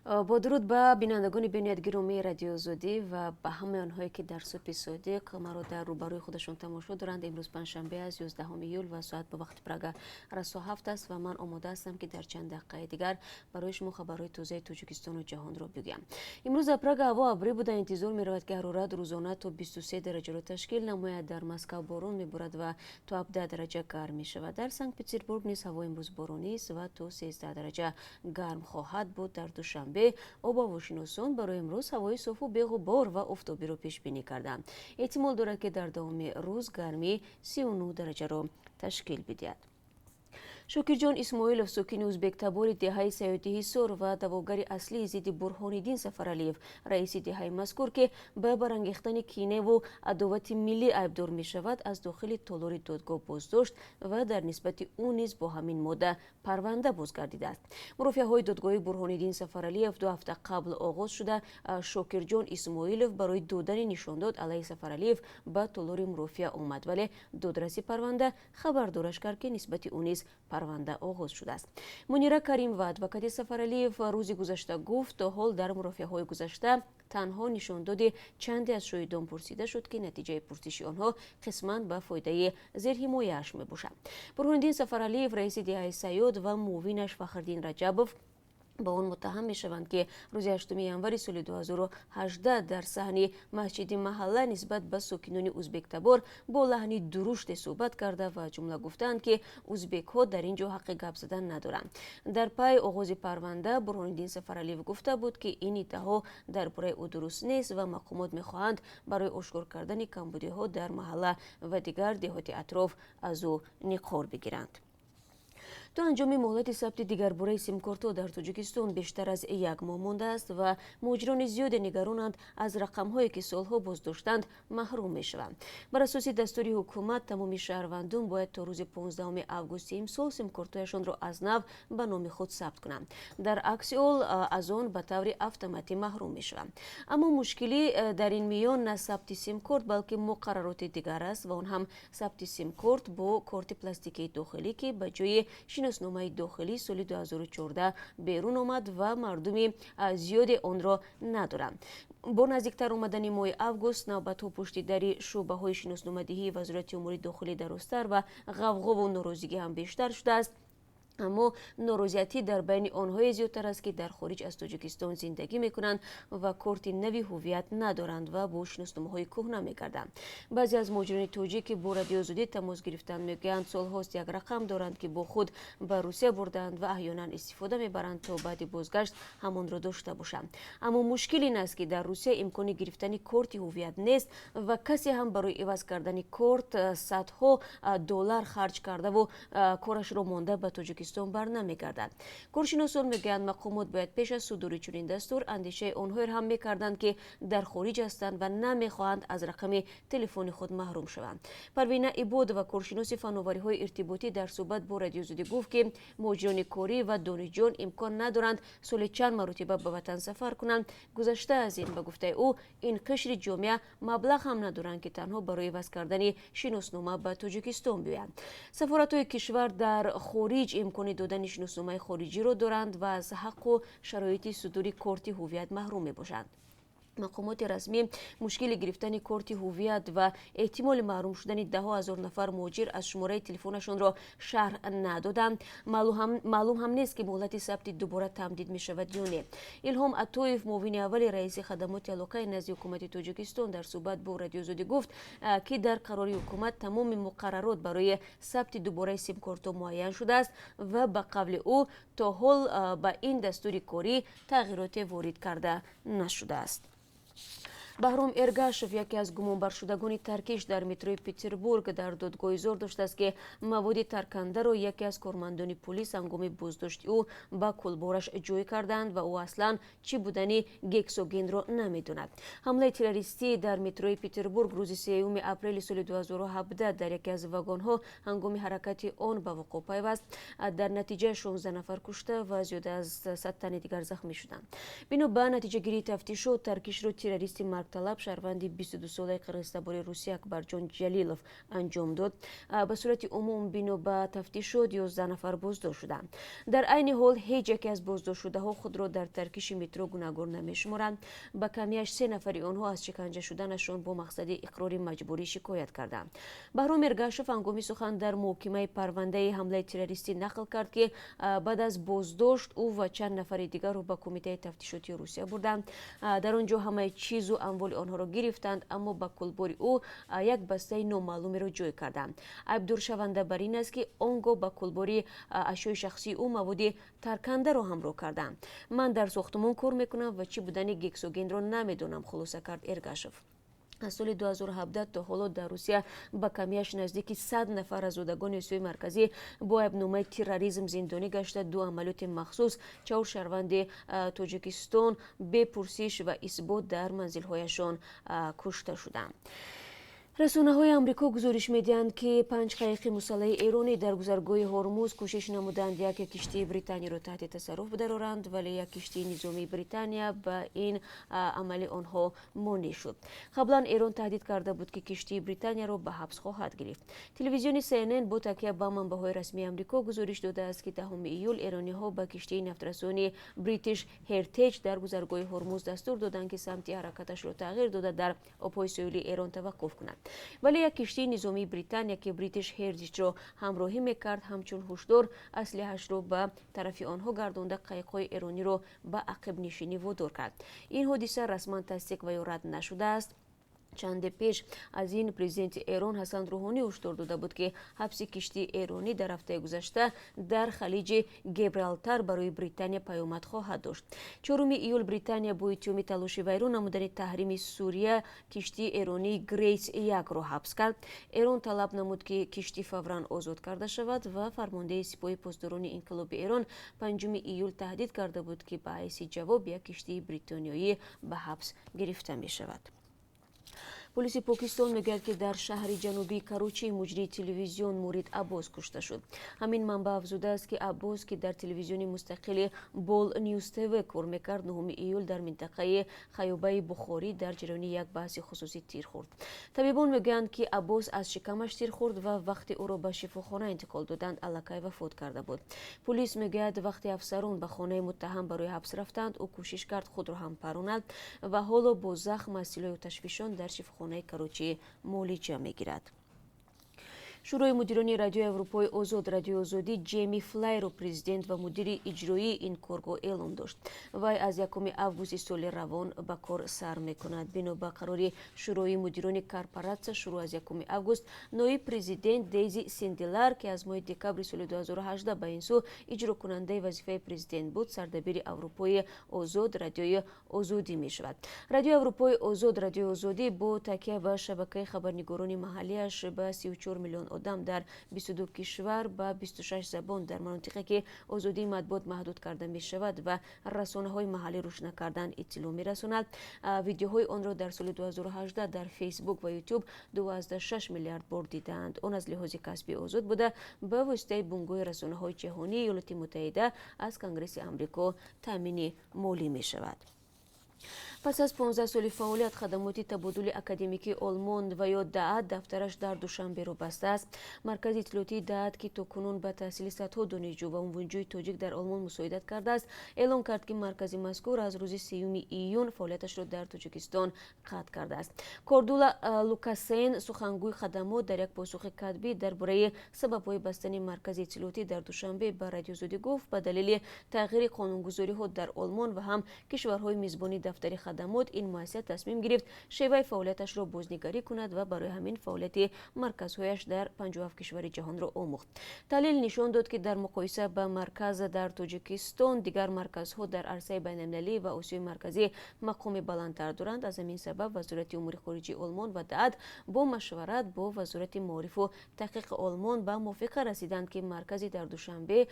Бо дуруд ба бинандагони бениҳоят гиромии Радиои Озодӣ ва ба ҳамаи онҳое, ки дар субҳи содиқ маро дар рӯбарӯи худашон тамошо доранд. Имрӯз панҷшанбе аст, 11 июл, ва соат ба вақти Прага расо 7 аст ва ман омода ҳастам, ки дар чанд дақиқаи дигар барои шумо хабарҳои тозаи Тоҷикистону ҷаҳонро бигӯям. Имрӯз дар Прага ҳаво абрӣ буда, интизор меравад, ки ҳарорат рӯзона то 23 дараҷаро ташкил намояд. Дар Москав борон меборад ва то 17 дараҷа гарм мешавад. Дар Санкт Петербург низ ҳаво имрӯз боронист ва то 13 дараҷа гарм хоҳад буд. Дар Душанбе обҳавошиносон барои имрӯз ҳавои софу беғубор ва офтобиро пешбинӣ карданд. Эҳтимол дорад, ки дар давоми рӯз гармӣ 39 дараҷаро ташкил бидиҳад. Шокирҷон Исмоилов, сокини узбектабори деҳаи Саёди Ҳисор ва даъвогари аслии зидди Бурҳониддин Сафаралиев, раиси деҳаи мазкур, ки ба барангехтани киневу адовати миллӣ айбдор мешавад, аз дохили толори додгоҳ боздошт ва дар нисбати ӯ низ бо ҳамин модда парванда бозгардидааст. Мурофиаҳои додгоҳи Бурҳониддин Сафаралиев 2 ҳафта қабл оғоз шуда, Шокирҷон Исмоилов барои додани нишондод алайҳи Сафаралиев ба толори мурофиа омад, вале додраси парванда хабардораш кард, ки нисбати ӯ низ парванда оғоз шудааст. Мунира Каримова, адвокати Сафаралиев, рӯзи гузашта гуфт, то ҳол дар мурофиаҳои гузашта танҳо нишондоди чанде аз шоҳидон пурсида шуд, ки натиҷаи пурсиши онҳо қисман ба фоидаи зерҳимояаш мебошад. Бурҳониддин Сафаралиев, раиси деҳаи Саёд, ва муовинаш Фахриддин Раҷабов ба он муттаҳам мешаванд, ки рӯзи 8 январи соли 2018 дар саҳни масҷиди маҳалла нисбат ба сокинони узбектабор бо лаҳни дуруште суҳбат карда ва ҷумла гуфтаанд, ки узбекҳо дар ин ҷо ҳаққи гап задан надоранд. Дар пай оғози парванда Бурҳониддин Сафаралиев гуфта буд, ки ин иддаҳо дар бораи ӯ дуруст нест ва мақомот мехоҳанд барои ошкор кардани камбудиҳо дар маҳалла ва дигар деҳоти атроф аз ӯ ниқор бигиранд. То анҷоми муҳлати сабти дигарбораи симкортҳо дар Тоҷикистон бештар аз як моҳ мондааст ва муҳоҷирони зиёде нигаронанд, аз рақамҳое, ки солҳо боздоштанд, маҳрум мешаванд. Бар асоси дастури ҳукумат, тамоми шаҳрвандон бояд то рӯзи 15 августи имсол симкортҳояшонро аз нав ба номи худ сабт кунанд. Дар акси ҳол аз он ба таври автоматӣ маҳрум мешаванд. Аммо мушкилӣ дар ин миён на сабти симкорт, балки муқаррароти дигар аст ва он ҳам сабти симкорт бо корти пластикии дохилӣ, ки ба ҷои шиносномаи дохилӣ соли 2014 берун омад ва мардуми зиёде онро надоранд. Бо наздиктар омадани моҳи август навбатҳо пушти дари шӯъбаҳои шиносномадиҳии Вазорати умури дохилӣ дарозтар ва ғавғову норозигӣ ҳам бештар шудааст. Аммо норозиятӣ дар байни онҳое зиёдтар аст, ки дар хориҷ аз Тоҷикистон зиндагӣ мекунанд ва корти нави ҳуввият надоранд ва бо шиносномаҳои кӯҳна мегарданд. Баъзе аз муҳоҷирони тоҷик, ки бо Радиои Озодӣ тамос гирифтанд, мегӯянд, солҳост як рақам доранд, ки бо худ ба Русия бурдаанд ва аҳёнан истифода мебаранд, то баъди бозгашт ҳамонро дошта бошанд. Аммо мушкил ин аст, ки дар Русия имкони гирифтани корти ҳуввият нест ва касе ҳам барои иваз кардани корт садҳо доллар харҷ кардаву корашро монда ба Тоҷикистон бар намегардад. Коршиносон мегӯянд, мақомот бояд пеш аз судури чунин дастур андешаи онҳоеро ҳам мекарданд, ки дар хориҷ ҳастанд ва намехоҳанд аз рақами телефони худ маҳрум шаванд. Парвина Ибодова, коршиноси фановариҳои иртиботӣ, дар суҳбат бо Радиои Озодӣ гуфт, ки муҳоҷирони корӣ ва донишҷӯён имкон надоранд соли чанд маротиба ба ватан сафар кунанд. Гузашта аз ин, ба гуфтаи ӯ, ин қишри ҷомеа маблағ ҳам надоранд, ки танҳо барои иваз кардани шиноснома ба Тоҷикистон биёянд. Сафоратҳои кишвар дар хориҷ имкони додани шиносномаи хориҷиро доранд ва аз ҳаққу шароити судури корти ҳуввият маҳрум мебошанд. Мақомоти расмӣ мушкили гирифтани корти ҳуввият ва эҳтимоли маҳрум шудани даҳҳо ҳазор нафар муҳоҷир аз шумораи телефонашонро шарҳ надоданд. Маълум ҳам нест, ки муҳлати сабти дубора тамдид мешавад ё не. Илҳом Атоев, муовини аввали раиси хадамоти алоқаи назди ҳукумати Тоҷикистон, дар суҳбат бо Радиои Озодӣ гуфт, ки дар қарори ҳукумат тамоми муқаррарот барои сабти дубораи симкортҳо муайян шудааст ва ба қавли ӯ, то ҳол ба ин дастури корӣ тағйироте ворид карда нашудааст. Баҳром Эргашев, яке аз гумонбаршудагони таркиш дар метрои Петербург, дар додгоҳ изҳор доштааст, ки маводи таркандаро яке аз кормандони пулис ҳангоми боздошти ӯ ба кулбораш ҷой карданд ва ӯ аслан чӣ будани гексогенро намедонад. Ҳамлаи террористӣ дар метрои Петербург рӯзи 3 апрели соли 2017 дар яке аз вагонҳо ҳангоми ҳаракати он ба вуқӯъ пайваст. Дар натиҷа 16 нафар кушта ва зиёда аз 100 тани дигар захмӣ шуданд. Бино ба натиҷагирии тафтишот, таркишро террористи марг маргталаб, шаҳрванди 22-солаи қирғизтабори Русия Акбарҷон Ҷалилов анҷом дод. Ба сурати умум, бино ба тафтишот, 11 нафар боздошт шуданд. Дар айни ҳол ҳеҷ яке аз боздоштшудаҳо худро дар таркиши метро гунаҳгор намешуморанд. Ба камиаш се нафари онҳо аз шиканҷа шуданашон бо мақсади иқрори маҷбурӣ шикоят карданд. Баҳром Эргашев ҳангоми сухан дар муҳокимаи парвандаи ҳамлаи террористӣ нақл кард, ки баъд аз боздошт ӯ ва чанд нафари дигарро ба Кумитаи тафтишотии Русия бурданд. Дар он ҷо ҳамаи чизу амволи онҳоро гирифтанд, аммо ба кулбори ӯ як бастаи номаълумеро ҷой карданд. Айбдоршаванда бар ин аст, ки он гоҳ ба кулбори ашёи шахсии ӯ маводи таркандаро ҳамроҳ карданд. «Ман дар сохтумон кор мекунам ва чӣ будани гексогенро намедонам», хулоса кард Эргашев. Аз соли 2017 то ҳоло дар Русия ба камиаш наздики 100 нафар аз зодагони Осиёи Марказӣ бо айбномаи терроризм зиндонӣ гашта, ду амалиёти махсус чаҳор шаҳрванди Тоҷикистон бепурсиш ва исбот дар манзилҳояшон кушта шуданд. Расонаҳои Амрико гузориш медиҳанд, ки панҷ қайиқи мусаллаҳи эронӣ дар гузаргоҳи Ҳормуз кӯшиш намуданд як киштии Британияро таҳти тасарруф дароранд, вале як киштии низомии Британия ба ин амали онҳо монеъ шуд. Қаблан Эрон таҳдид карда буд, ки киштии Британияро ба ҳабс хоҳад гирифт. Телевизиони CNN бо такя ба манбаъҳои расмии Амрико гузориш додааст, ки 10 июл эрониҳо ба киштии нафтрасони Бритиш Ҳертеҷ дар гузаргоҳи Ҳормуз дастур доданд, ки самти ҳаракаташро тағйир дода, дар обҳои соҳилии Эрон таваққуф кунад. Вале як киштии низомии Британия, ки Бритиш Ҳертеҷро ҳамроҳӣ мекард, ҳамчун ҳушдор аслиҳашро ба тарафи онҳо гардонда, қайиқҳои эрониро ба ақибнишинӣ водор кард. Ин ҳодиса расман тасдиқ ва ё рад нашудааст. Чанде пеш аз ин президенти Эрон Ҳасан Рӯҳонӣ ҳушдор дода буд, ки ҳабси киштии эронӣ дар ҳафтаи гузашта дар халиҷи Гибралтар барои Британия паёмад хоҳад дошт. 4 июл Британия бо иттиҳоми талоши вайрон намудани таҳрими Сурия киштии эронии Грейс якро ҳабс кард. Эрон талаб намуд, ки киштӣ фавран озод карда шавад, ва фармондеҳи Сипоҳи Посдорони Инқилоби Эрон 5 июл таҳдид карда буд, ки ба ҳайси ҷавоб як киштии бритониёӣ ба ҳабс гирифта мешавад. Полиси Покистон мегӯяд, ки дар шаҳри ҷанубии Карочи муҷрии телевизион Мурид Аббос кушта шуд. Ҳамин манбаъ афзудааст, ки Аббос, ки дар телевизиони мустақили Бол Нюз ТВ кор мекард, 9 июл дар минтақаи Хаёбаи Бухорӣ дар ҷараёни як баҳси хусусӣ тир хӯрд. Табибон мегӯянд, ки Аббос аз шикамаш тир хӯрд ва вақте ӯро ба шифохона интиқол доданд, аллакай вафот карда буд. Полис мегӯяд, вақте афсарон ба хонаи муттаҳам барои ҳабс рафтанд, ӯ кӯшиш кард худро ҳам паронад ва ҳоло бо захм аз силоҳи оташфишон дар шифохонаи Карочӣ муолиҷа мегирад. Шӯрои мудирони Радиои Аврупои Озод, Радиои Озодӣ, Ҷеми Флайро президент ва мудири иҷроии ин коргоҳ эълон дошт. Вай аз 1 августи соли равон ба кор сар мекунад. Бино ба қарори шӯрои мудирони корпоратсия, шурӯъ аз 1 август ноиб президент Дейзи Синделар, ки аз моҳи декабри соли 2018 ба ин сӯ иҷрокунандаи вазифаи президент буд, сардабири Аврупои Озод, Радиои Озодӣ мешавад. Радиои Аврупои Озод, Радиои Озодӣ, бо такя ба шабакаи хабарнигорони маҳаллиаш ба 34 миллион одам дар 22 кишвар ба 26 забон дар манотиқе, ки озодии матбуот маҳдуд карда мешавад ва расонаҳои маҳаллӣ рушд накардаанд, иттилоъ мерасонад. Видеоҳои онро дар соли 2018 дар Фейсбук ва Ютуб 26 миллиард бор дидаанд. Он аз лиҳози касбӣ озод буда, ба воситаи Бунгоҳи расонаҳои ҷаҳонии Иёлоти Муттаҳида аз Конгресси Амрико таъмини молӣ мешавад. Пас аз 15 соли фаъолият, хадамоти табодули академикии Олмон ва ё ДААТ дафтараш дар Душанберо бастааст. Маркази иттилоотии ДААТ, ки то кунун ба таҳсили садҳо донишҷӯ ва унвонҷӯи тоҷик дар Олмон мусоидат кардааст, эълон кард, ки маркази мазкур аз рӯзи 3 июн фаъолияташро дар Тоҷикистон қатъ кардааст. Кордула Лукасен, сухангӯи хадамот, дар як посухи катбӣ дар бораи сабабҳои бастани маркази иттилоотӣ дар Душанбе ба Радиои Озодӣ гуфт, ба далели тағйири қонунгузориҳо дар Олмон ва ҳам кишварҳои мизбони дафтари хадамот, ин муассиса тасмим гирифт шеваи фаъолияташро бознигарӣ кунад ва барои ҳамин фаъолияти марказҳояш дар 57 кишвари ҷаҳонро омӯхт. Таҳлил нишон дод, ки дар муқоиса ба марказ дар Тоҷикистон, дигар марказҳо дар арсаи байналмилалӣ ва Осиёи Марказӣ мақоми баландтар доранд. Аз ҳамин сабаб Вазорати умури хориҷии Олмон ва ДААТ бо машварат бо Вазорати маорифу таҳқиқи Олмон ба мувофиқа расиданд, ки маркази дар Душанбе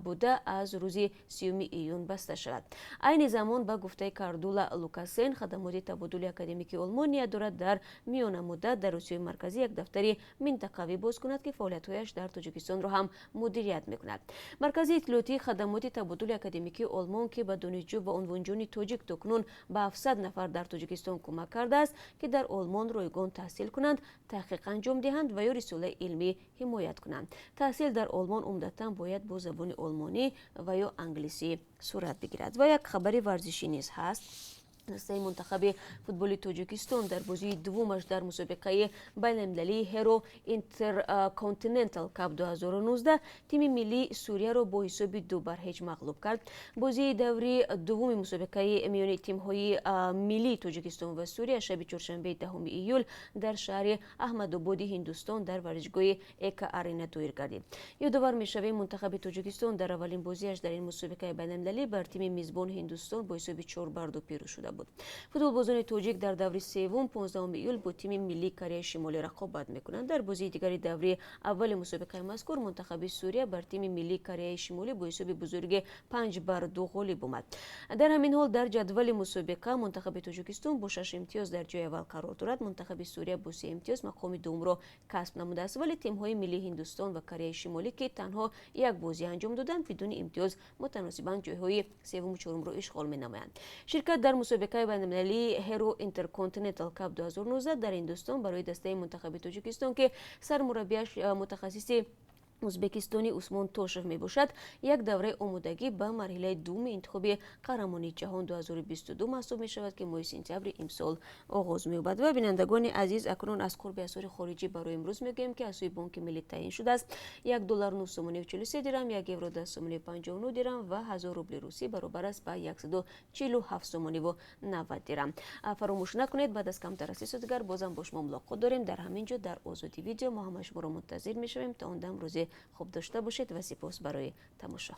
буда аз рӯзи 3 июн баста шавад. Айни замон, ба гуфтаи Кардула Лукасен. КСН Хадамоти табодули академикии Олмон ният дорад дар миёнамуддат дар Осиёи Марказӣ як дафтари минтақавӣ боз кунад, ки фаъолиятҳояш дар Тоҷикистонро ҳам мудирият мекунад. Маркази иттилоотии Хадамоти табодули академикии Олмон, ки ба донишҷӯ ва унвонҷӯёни тоҷик то кунун ба 700 нафар дар Тоҷикистон кӯмак кардааст, ки дар Олмон ройгон таҳсил кунанд, таҳқиқ анҷом диҳанд ва ё рисолаи илмӣ ҳимоят кунанд. Таҳсил дар Олмон умдатан бояд бо забони олмонӣ ва ё англисӣ сурат бигирад. Ва як хабари варзишӣ низ ҳаст. Дастаи мунтахаби футболи Тоҷикистон дар бозии дуввумаш дар мусобиқаи байналмилалии Hero Intercontinental Cup 2019 тими миллии Сурияро бо ҳисоби 2-0 мағлуб кард. Бозии даври дуввуми мусобиқаи миёни тимҳои миллии Тоҷикистон ва Сурия шаби чоршанбеи 10 июл дар шаҳри Аҳмадободи Ҳиндустон дар варзишгоҳи Эка Арена доир гардид. Ёдовар мешавем, мунтахаби Тоҷикистон дар аввалин бозиаш дар ин мусобиқаи байналмилалӣ бар тими мизбон Ҳиндустон бо ҳисоби 4-2 пирӯз шуда буд. Футболбозони тоҷик дар даври севум 15 июл бо тими миллии Кореяи Шимолӣ рақобат мекунанд. Дар бозии дигари даври аввали мусобиқаи мазкур мунтахаби Сурия бар тими миллии Кореяи Шимолӣ бо ҳисоби бузурги 5-2 ғолиб омад. Дар ҳамин ҳол, дар ҷадвали мусобиқа мунтахаби Тоҷикистон бо шаш имтиёз дар ҷои аввал қарор дорад. Мунтахаби Сурия бо се имтиёз мақоми дуввумро касб намудааст, вале тимҳои миллии Ҳиндустон ва Кореяи Шимолӣ, ки танҳо як бозӣ анҷом доданд, бидуни имтиёз мутаносибан ҷойҳои севуму чорумро ишғол менамоянд. Ширкат дар мусобиқаи байналмилалии Hero Intercontinental Cup 2019 дар Ҳиндустон барои дастаи мунтахаби Тоҷикистон, ки сармураббиаш мутахассиси ӯзбекистони Усмон Тошев мебошад, як давраи омодагӣ ба марҳилаи дуввуми интихоби қаҳрамонии ҷаҳон 2022 маҳсуб мешавад, ки моҳи сентябри имсол оғоз меёбад. Ва, бинандагони азиз, акнун аз қурби асъори хориҷӣ барои имрӯз мегӯем, ки аз сӯи Бонки Миллӣ таъин шудааст: 1 доллар 9 сомонию 43 дирам, 1 евро 10 сомонию 59 дирам ва 1000 рубли русӣ баробар аст ба 147 сомониву 90 дирам. Фаромӯш накунед, баъд аз камтар аз 3 соат дигар бозам бо шумо мулоқот дорем дар ҳамин ҷо, дар Озодӣ Видео. Мо ҳама шуморо мунтазир мешавем. То он дам рӯзи хуб дошта бошед ва сипос барои тамошо.